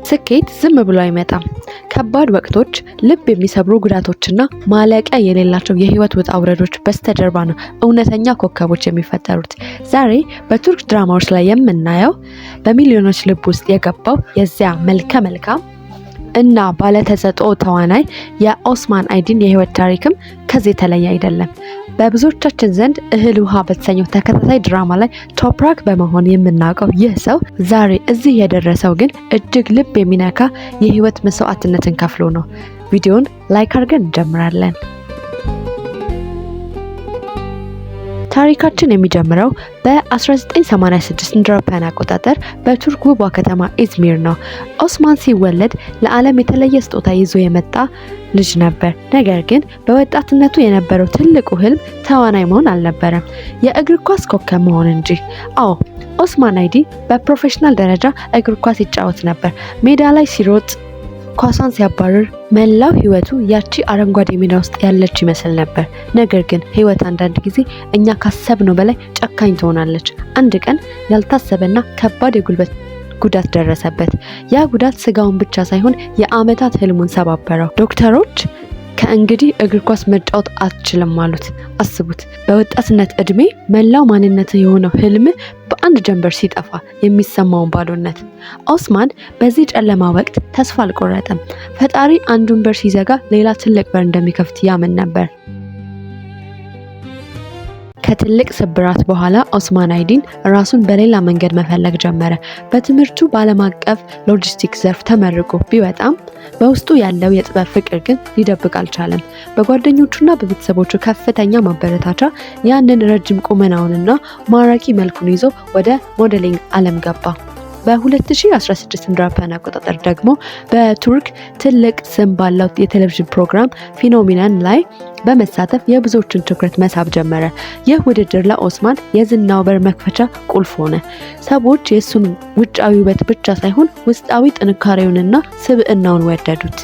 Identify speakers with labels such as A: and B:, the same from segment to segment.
A: ስኬት ዝም ብሎ አይመጣም። ከባድ ወቅቶች፣ ልብ የሚሰብሩ ጉዳቶችና ማለቂያ የሌላቸው የህይወት ውጣ ውረዶች በስተጀርባ ነው እውነተኛ ኮከቦች የሚፈጠሩት። ዛሬ በቱርክ ድራማዎች ላይ የምናየው በሚሊዮኖች ልብ ውስጥ የገባው የዚያ መልከ መልካም እና ባለተሰጥኦ ተዋናይ የኦስማን አይዲን የህይወት ታሪክም ከዚህ የተለየ አይደለም። በብዙዎቻችን ዘንድ እህል ውሃ በተሰኘው ተከታታይ ድራማ ላይ ቶፕራክ በመሆን የምናውቀው ይህ ሰው ዛሬ እዚህ የደረሰው ግን እጅግ ልብ የሚነካ የህይወት መስዋዕትነትን ከፍሎ ነው። ቪዲዮን like አድርገን እንጀምራለን። ታሪካችን የሚጀምረው በ1986 እንደ አውሮፓውያን አቆጣጠር በቱርክ ውቧ ከተማ ኢዝሚር ነው። ኦስማን ሲወለድ ለዓለም የተለየ ስጦታ ይዞ የመጣ ልጅ ነበር። ነገር ግን በወጣትነቱ የነበረው ትልቁ ህልም ተዋናይ መሆን አልነበረም፣ የእግር ኳስ ኮከብ መሆን እንጂ። አዎ፣ ኦስማን አይዲን በ professional ደረጃ እግር ኳስ ይጫወት ነበር። ሜዳ ላይ ሲሮጥ፣ ኳሷን ሲያባርር፣ መላው ህይወቱ ያቺ አረንጓዴ ሜዳ ውስጥ ያለች ይመስል ነበር። ነገር ግን ህይወት አንዳንድ ጊዜ እኛ ካሰብነው በላይ ጨካኝ ትሆናለች። አንድ ቀን ያልታሰበና ከባድ የጉልበት ጉዳት ደረሰበት። ያ ጉዳት ስጋውን ብቻ ሳይሆን የአመታት ህልሙን ሰባበረው። ዶክተሮች ከእንግዲህ እግር ኳስ መጫወት አትችልም አሉት። አስቡት፣ በወጣትነት እድሜ መላው ማንነት የሆነው ህልም በአንድ ጀንበር ሲጠፋ የሚሰማውን ባዶነት። ኦስማን በዚህ ጨለማ ወቅት ተስፋ አልቆረጠም። ፈጣሪ አንዱን በር ሲዘጋ ሌላ ትልቅ በር እንደሚከፍት ያምን ነበር። ከትልቅ ስብራት በኋላ ኦስማን አይዲን ራሱን በሌላ መንገድ መፈለግ ጀመረ። በትምህርቱ በዓለም አቀፍ ሎጂስቲክስ ዘርፍ ተመርቆ ቢወጣም በውስጡ ያለው የጥበብ ፍቅር ግን ሊደብቅ አልቻለም። በጓደኞቹና በቤተሰቦቹ ከፍተኛ ማበረታቻ ያንን ረጅም ቁመናውንና ማራኪ መልኩን ይዞ ወደ modeling ዓለም ገባ። በ2016 እንደ አውሮፓውያን አቆጣጠር ደግሞ በቱርክ ትልቅ ስም ባለው የቴሌቪዥን ፕሮግራም ፊኖሚናን ላይ በመሳተፍ የብዙዎችን ትኩረት መሳብ ጀመረ። ይህ ውድድር ለኦስማን የዝናው በር መክፈቻ ቁልፍ ሆነ። ሰዎች የእሱን ውጫዊ ውበት ብቻ ሳይሆን ውስጣዊ ጥንካሬውንና ስብዕናውን ወደዱት።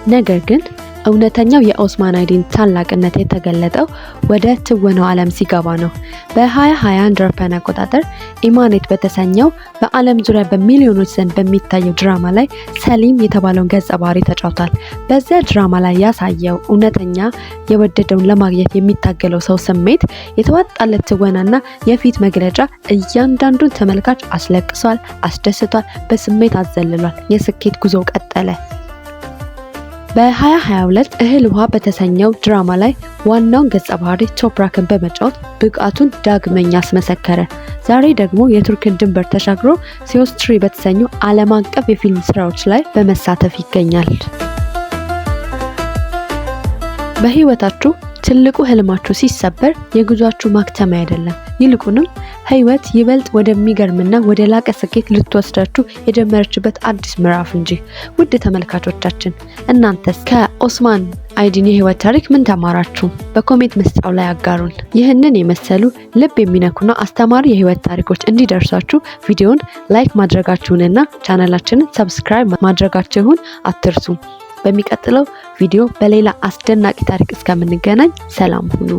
A: ነገር ግን እውነተኛው የኦስማን አይዲን ታላቅነት የተገለጠው ወደ ትወናው ዓለም ሲገባ ነው። በ2020 እንደ አውሮፓውያን አቆጣጠር ኢማኔት በተሰኘው በዓለም ዙሪያ በሚሊዮኖች ዘንድ በሚታየው ድራማ ላይ ሰሊም የተባለውን ገጸ ባህሪ ተጫውቷል። በዚያ ድራማ ላይ ያሳየው እውነተኛ የወደደውን ለማግኘት የሚታገለው ሰው ስሜት፣ የተዋጣለት ትወናና የፊት መግለጫ እያንዳንዱን ተመልካች አስለቅሷል፣ አስደስቷል፣ በስሜት አዘልሏል። የስኬት ጉዞ ቀጠለ። በ2022 እህል ውሃ በተሰኘው ድራማ ላይ ዋናውን ገጸ ባህሪ ቶፕራክን በመጫወት ብቃቱን ዳግመኛ አስመሰከረ። ዛሬ ደግሞ የቱርክን ድንበር ተሻግሮ ሲዮስትሪ በተሰኙ ዓለም አቀፍ የፊልም ስራዎች ላይ በመሳተፍ ይገኛል። በህይወታችሁ ትልቁ ህልማችሁ ሲሰበር የጉዟችሁ ማክተሚያ አይደለም። ይልቁንም ህይወት ይበልጥ ወደሚገርምና ወደ ላቀ ስኬት ልትወስዳችሁ የጀመረችበት አዲስ ምዕራፍ እንጂ። ውድ ተመልካቾቻችን፣ እናንተስ ከኦስማን አይዲን የህይወት ታሪክ ምን ተማራችሁ? በ comment መስጫው ላይ አጋሩን። ይህንን የመሰሉ ልብ የሚነኩና አስተማሪ የህይወት ታሪኮች እንዲደርሷችሁ ቪዲዮን like ማድረጋችሁንና ቻናላችንን subscribe ማድረጋችሁን አትርሱ። በሚቀጥለው ቪዲዮ በሌላ አስደናቂ ታሪክ እስከምንገናኝ ሰላም ሁኑ።